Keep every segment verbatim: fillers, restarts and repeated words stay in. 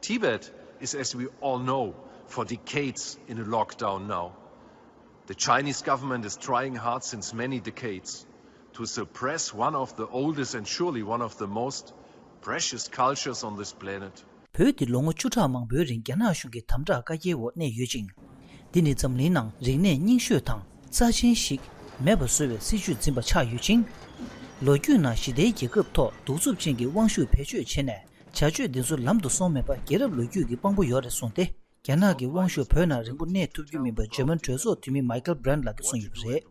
Tibet is, as we all know, for decades in a lockdown now. The Chinese government is trying hard since many decades to suppress one of the oldest and surely one of the most precious cultures on this planet. བོད་འདི་ལོ་ངོ་བཅུ་ཕྲག་མང་པོའི་རིང་རྒྱ་ནག་གཞུང་གི་དམ་དྲག་བཀའ་རྒྱའི་འོག་གནས་ཡོད་ཅིང་། འདི་ནི་འཛམ་གླིང་ནང་རིག་གནས་རྙིང་ཤོས་དང་རྩ་ཆེན་ཞིག་མེད་པ་བཟོ་བའི་སྲིད་ཇུས་འཛིན་པ་ཆགས་ཡོད་ཅིང་། ལོ་རྒྱུས་ནང་ཞི་བདེའི་རྒྱལ་ཁབ་ཐོག་གདུག་རྩུབ་ཅན་གྱི་དབང་ཤུགས་བེད་སྤྱོད་བྱས་ནས་བྱ་སྤྱོད་འདི་ཚོ་ལམ་དུ་སོང་མེད་པར་རྒྱལ་རབས་ལོ་རྒྱུས་ཀྱི་དཔང་པོ་ཡོད་རེད་གསུངས་ཏེ། རྒྱ་ནག་གི་དབང་ཤུགས་བོད་ནང་རིང་པོ་གནས་ཐུབ་རྒྱུ་མིན་པ་འཇར་མན་གྲོས་ཚོགས་འཐུས་མི་མའི་ཀལ་བྷི་རན་ལགས་ཀྱིས་གསུངས་ཡོད་པ་རེད།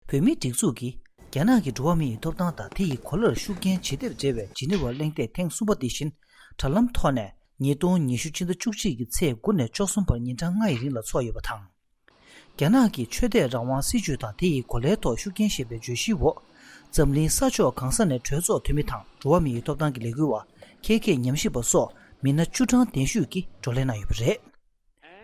བོད་མིའི་སྒྲིག་འཛུགས་ཀྱིས་རྒྱ་ནག་གི་འགྲོ་བ་མི་ཡི་ཐོབ་ཐང་དང་དེ་ཡི་གོ་ལར་ཤུགས་རྐྱེན་ཇི་ལྟར་འབྲེལ་བའི་ཇི་ནི་ཝར་གླེང་སྟེགས་ཐེངས་གསུམ་པ་འདི་བཞིན་དྲ་ལམ་ཐོག་ནས་ཉིས་སྟོང་ཉི་ཤུ་ཕྱི་ཟླ་བཅུ་གཅིག་གི་ཚེས་དགུ་ནས་བཅུ་གསུམ་བར་ཉིན་གྲངས་ལྔ་ཡི་རིང་ལ་འཚོགས་ཡོད་པ་དང་། རྒྱ་ནག་གི་ཆོས་དད་རང་དབང་སྲིད་ཇུས་དང་དེ་ཡི་གོ་ལའི་ཐོག་ཤུགས་རྐྱེན་ཞེས་པའི་བརྗོད་གཞིའི་འོག་འཛམ་གླིང་ས་ཕྱོགས་གང་ས་ནས་གྲོས་ཚོགས་འཐུས་མི་དང་འགྲོ་བ་མི་ཡི་ཐོབ་ཐང་གི་ལས་འགུལ་བ། ཁྱད་མཁས་ཉམས་ཞིབ་པ་སོགས་མི་སྣ་བཅུ་གྲངས་ལྡན་ཤོས་ཀྱིས་བགྲོ་གླེང་གནང་ཡོད་པ་རེད།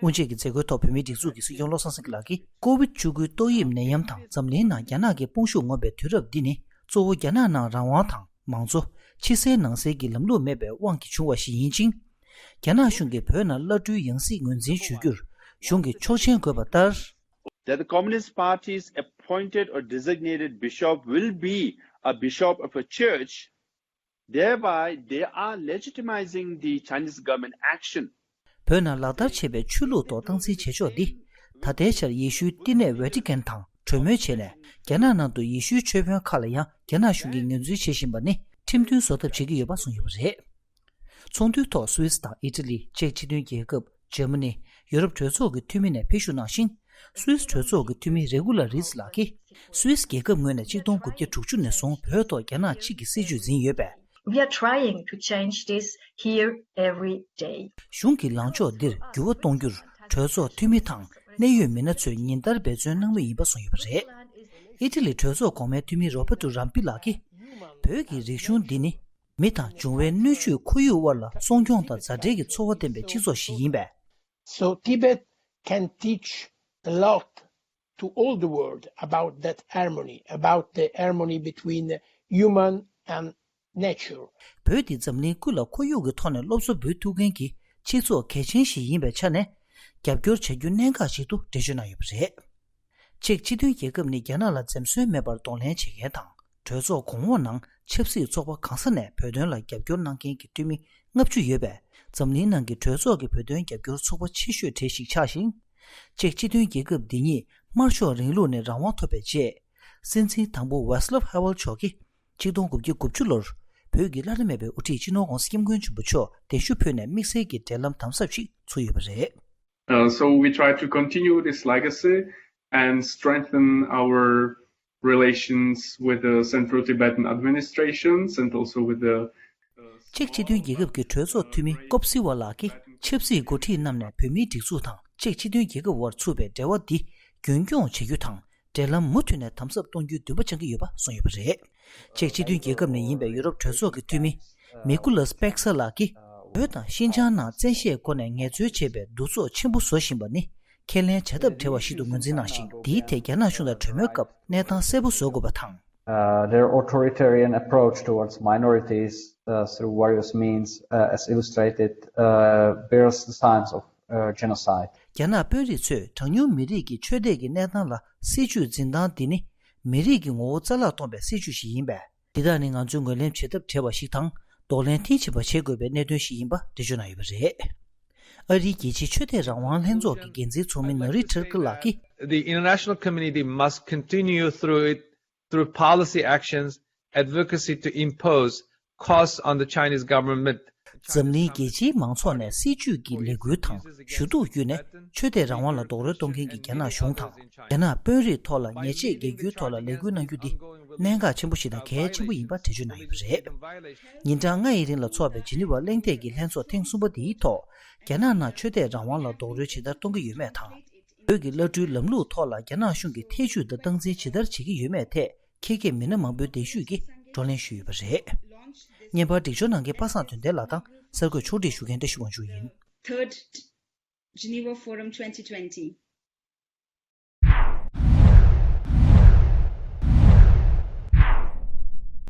དབུ་འབྱེད་ཀྱི་མཛད་སྒོའི་ཐོག་བོད་མིའི་སྒྲིག་འཛུགས་ཀྱི་སྲིད་སྐྱོང་བློ་བཟང་སེང་གེ་ལགས་ཀྱིས་ཀོ་ཝིད་བཅུ་དགུའི་ཏོག་དབྱིབས་ནད་ཡམས་དང་འཛམ་གླིང་ནང་རྒྱ་ནག་གི་དཔུང་ཤུགས་ངོམ་པའི་དུས་རབས་འདི་ནི་གཙོ་བོ་རྒྱ་ནག་ནང་རང་དབང་དང་མང་གཙོ། ཕྱི་གསལ་ནང་གསལ་གྱི་ལམ་ལུགས་མེད་པའི་དབང་གིས་བྱུང་བ་ཞིག་ཡིན་ཅིང་། རྒྱ་ནག་གཞུང་གིས་བོད་ནང་བླ་སྤྲུལ་ཡང་སྲིད་ངོས་འཛིན་ཞུ་རྒྱུར་གཞུང་གིས་ཆོག་མཆན་དགོས་པ་ལྟར། That the Communist Party's appointed or designated bishop will be a bishop of a church, thereby they are legitimizing the Chinese government action. བོད་ནང་ལག་བསྟར་བྱས་པའི་ཆོས་ལུགས་ཐོག་སྟངས་འཛིན་བྱེད་ཕྱོགས་འདི། ད་ལྟའི་ཆར་ཡེ་ཤུའི་བསྟི་གནས་ཝེ་ཏི་ཀན་དང་གྲོས་མོལ་བྱས་ནས་རྒྱ་ནག་ནང་དུ་ཡེ་ཤུའི་ཆོས་དཔོན་ཁག་ལ་ཡང་རྒྱ་ནག་གཞུང་གིས་ངོས་འཛིན་བྱེད་བཞིན་པ་ནི་ཁྲིམས་མཐུན་བཟོ་ཐབས་བྱེད་ཀྱི་ཡོད་པ་གསུངས་ཡོད་པ་རེད། ཚོགས་འདུའི་ཐོག་སུད་སི་དང་ཨི་ཊ་ལི། ཅེཀ་སྤྱི་མཐུན་རྒྱལ་ཁབ། འཇར་མ་ནི། ཡུ་རོབ་གྲོས་ཚོགས་ཀྱི་འཐུས་མི་ནས་ཕེབས་ཞུགས་གནང་ཞིང་། སུད་སི་གྲོས་ཚོགས་ཀྱི་འཐུས་མི་རེ་གུ་ལ་རིས་ལགས་ཀྱིས། སུད་སི་རྒྱལ་ཁབ་ངོས་ནས་ཆིག་སྟོང་དགུ་བརྒྱ་དྲུག་ཅུ་ནས་བཟུང་བོད་ཐོག་རྒྱ་ནག་གཅིག་གི་སྲིད་ཇུས་འཛིན་ཡོད་པས། We are trying to change this here every day. གཞུང་གི་ལངས་ཕྱོགས་འདིར་འགྱུར་བ་གཏོང་རྒྱུར་གྲོས་ཚོགས་འཐུས་མི་དང་གནད་ཡོད་མི་སྣ་ཚོས་ཉིན་ལྟར་འབད་བརྩོན་གནང་མུས་ཡིན་པ་གསུངས་ཡོད་པ་རེད། ཨི་ཊ་ལི་གྲོས་ཚོགས་གོང་མའི་འཐུས་མི་རོ་བྷར་ཏོ་རམ་པི་ལགས་ཀྱིས། བོད་ཀྱི་རིག་གཞུང་འདི་ནི་མི་དང་འབྱུང་བའི་སྣོད་བཅུད་ཁོར་ཡུག་དབར་ལ་སྲུང་སྐྱོང་དང་མཛའ་འབྲེལ་གྱི་ཚོར་བ་ལྡན་པའི་སྤྱི་ཚོགས་ཤིག་ཡིན་པས། So Tibet can teach a lot to all the world about that harmony, about the harmony between human and nature. བོད་འདི་འཛམ་གླིང་ཀུན་ལ་ཁོར་ཡུག་གི་ཐོག་ནས་སློབ་གསོ་འབུལ་ཐུབ་མཁན་གྱི་སྤྱི་ཚོགས་གལ་ཆེན་ཞིག་ཡིན་པའི་ཆ་ནས། རྒྱབ་སྐྱོར་བྱ་རྒྱུ་གནད་འགག་ཞིག་ཏུ་འགྲེལ་བརྗོད་གནང་ཡོད་པ་རེད། ཅེཀ་སྤྱི་མཐུན་རྒྱལ་ཁབ་ནི་རྒྱ་ནག་ལ་འཛེམ་ཟོན་མེད་པར་གདོང་ལེན་བྱེད་མཁན་དང་། གྲོས་ཚོགས་གོང་འོག་ནང་ཆབ་སྲིད་ཚོགས་པ་གང་ས་ནས་བོད་དོན་ལ་རྒྱབ་སྐྱོར་གནང་མཁན་གྱི་འཐུས་མི་ལྔ་བཅུ་ཡོད་པས། འཛམ་གླིང་ནང་གི་གྲོས་ཚོགས་ཀྱི་བོད་དོན་རྒྱབ་སྐྱོར་ཚོགས་པ་ཆེ་ཤོས་གྲས་ཤིག་ཆགས་ཤིང་། ཅེཀ་སྤྱི་མཐུན་རྒྱལ་ཁབ་འདི་ཉིད་དམར་ཤོག་རིང་ལུགས་ནས་རང་དབང་ཐོབ་པའི་རྗེས། སྲིད་འཛིན་དང་པོ་ཝེ་སི་ལབ་ཧ་ཝེལ་མཆོག་གིས་ཆིག་སྟོང་དགུ་བརྒྱ་དགུ་བཅུ་ལོར་བོད་ཀྱི་བླ་ན་མེད་པའི་དབུ་ཁྲིད་སྤྱི་ནོར་༧གོང་ས་༧སྐྱབས་མགོན་ཆེན་པོ་མཆོག་གདན་ཞུ་ཕུལ་ནས་དམིགས་བསལ་གྱི་འབྲེལ་ལམ་དམ་ཟབ་ཞིག་ཚུགས་ཡོད་པ་རེད། Uh, so we try to continue this legacy and strengthen our relations with the Central Tibetan administrations and also with the ཅེཀ་སྤྱི་མཐུན་རྒྱལ་ཁབ་ཀྱི་གྲོས་ཚོགས་འཐུས་མི་ཀོབ་སི་ཝ་ལགས་ཀྱིས་ཆབ་སྲིད་འགོ་ཁྲིད་རྣམས་ནས་བོད་མིའི་སྒྲིག་འཛུགས་དང་ཅེཀ་སྤྱི་མཐུན་རྒྱལ་ཁབ་དབར་ཚུགས་པའི་འབྲེལ་བ་འདི་རྒྱུན་འཁྱོངས་བྱེད་རྒྱུ་དང་། འབྲེལ་ལམ་མུ་མཐུད་ནས་དམ་ཟབ་གཏོང་རྒྱུའི་འདུན་པ་འཆང་གི་ཡོད་པ་གསུངས་ཡོད་པ་རེད། ཅེཀ་སྤྱི་མཐུན་རྒྱལ་ཁབ་ནས་ཡིན་པའི་ཡུ་རོབ་གྲོས་ཚོགས་ཀྱི་འཐུས་མི་མི་ཀུ་ལས་པེག་ས་ལགས་ཀྱིས། བོད་དང་ཤིན་ཅང་ནང་བཙན་ཤེད་སྒོ་ནས་ངལ་རྩོལ་བྱེད་པའི་འདུ་ཚོགས་ཆེན་པོ་བཟོ་བཞིན་པ་ནི་ཁས་ལེན་བྱ་ཐབས་བྲལ་བ་ཞིག་ཏུ་ངོས་འཛིན་གནང་ཞིང་། འདིའི་ཐད་རྒྱ་ནག་གཞུང་དང་གྲོས་མོལ་སྐབས་གནས་སྟངས་གསལ་པོ་བཟོ་དགོས་པ་དང་། Uh, their authoritarian approach towards minorities, uh, through various means, uh, as illustrated, uh, bears the signs of, uh, genocide. རྒྱ་ནག་དཔོན་རིགས་ཚོས་གྲངས་ཉུང་མི་རིགས་ཀྱི་ཆོས་དད་ཀྱི་གནས་སྟངས་ལ་སྲིད་ཇུས་འཛིན་སྟངས་འདི་ནི་མི་རིགས་ཀྱི་ངོ་བོ་རྩ་བརླག་གཏོང་པའི་སྲིད་ཇུས་ཤིག་ཡིན་པས། འདི་དག་ནི་ང་ཚོས་ངོས་ལེན་བྱེད་ཐབས་བྲལ་བ་ཞིག་དང་། གདོང་ལེན་མཐིལ་ཕྱིན་པ་བྱེད་དགོས་པའི་གནད་དོན་ཞིག་ཡིན་པ་འགྲེལ་བརྗོད་གནང་ཡོད་པ་རེད། ཨ་རིའི་རྒྱལ་སྤྱིའི་ཆོས་དད་རང་དབང་ལྷན་ཚོགས་ཀྱི་འགན་འཛིན་ཚོགས་མི་ན་རི་ཐར་ཀི་ལགས་ཀྱིས། The international community must continue through it, through policy actions, advocacy to impose costs on the Chinese government. འཛམ་གླིང་རྒྱལ་སྤྱིའི་མང་ཚོགས་ནས་སྲིད་ཇུས་ཀྱི་ལས་འགུལ་དང་ཞུ་གཏུག་བརྒྱུད་ནས་ཆོས་དད་རང་དབང་ལ་རྡོག་རོལ་གཏོང་མཁན་གྱི་རྒྱ་ནག་གཞུང་དང་། རྒྱ་ནག་དཔོན་རིགས་ཐོག་ལ་ཉེས་ཆད་འགེལ་རྒྱུའི་ཐོག་ལ་ལས་འགུལ་གནང་རྒྱུ་འདི་གནད་འགག་ཆེན་པོ་ཞིག་དང་གལ་ཆེན་པོ་ཡིན་པ་འགྲེལ་བརྗོད་གནང་ཡོད་པ་རེད། ཉིན་གྲངས་ལྔ་ཡི་རིང་ལ་འཚོགས་པའི་ཇི་ནི་ཝ་གླེང་སྟེགས་ཀྱི་ལྷན་ཚོགས་ཐེངས་གསུམ་པ་འདིའི་ཐོག་རྒྱ་ནག་ནང་ཆོས་དད་རང་དབང་ལ་རྡོག་རོལ་ཇི་ལྟར་གཏོང་གི་ཡོད་མེད་དང་། བོད་ཀྱི་བླ་སྤྲུལ་ལམ་ལུགས་ཐོག་ལ་རྒྱ་ནག་གཞུང་གིས་ཐེ་བྱུས་དང་སྟངས་འཛིན་ཇི་ལྟར་བྱེད་ཀྱི་ཡོད་མེད་ཐད་མཁས་མཁས་མི་སྣ་མང་པོའི་གདན་ཞུས་ཀྱིས་བགྲོ་གླེང་ཞུས་ཡོད་པ་རེད། བརྙན་པར་སྒྲིག་སྦྱོར་གནང་མཁན་པ་སངས་དོན་ལྡན་ལགས་དང་གསར་འགོད་ཕྱོགས་སྒྲིག་ཞུ་མཁན་བཀྲ་ཤིས་དབང་ཕྱུག་ཡིན། Third Geneva Forum twenty twenty.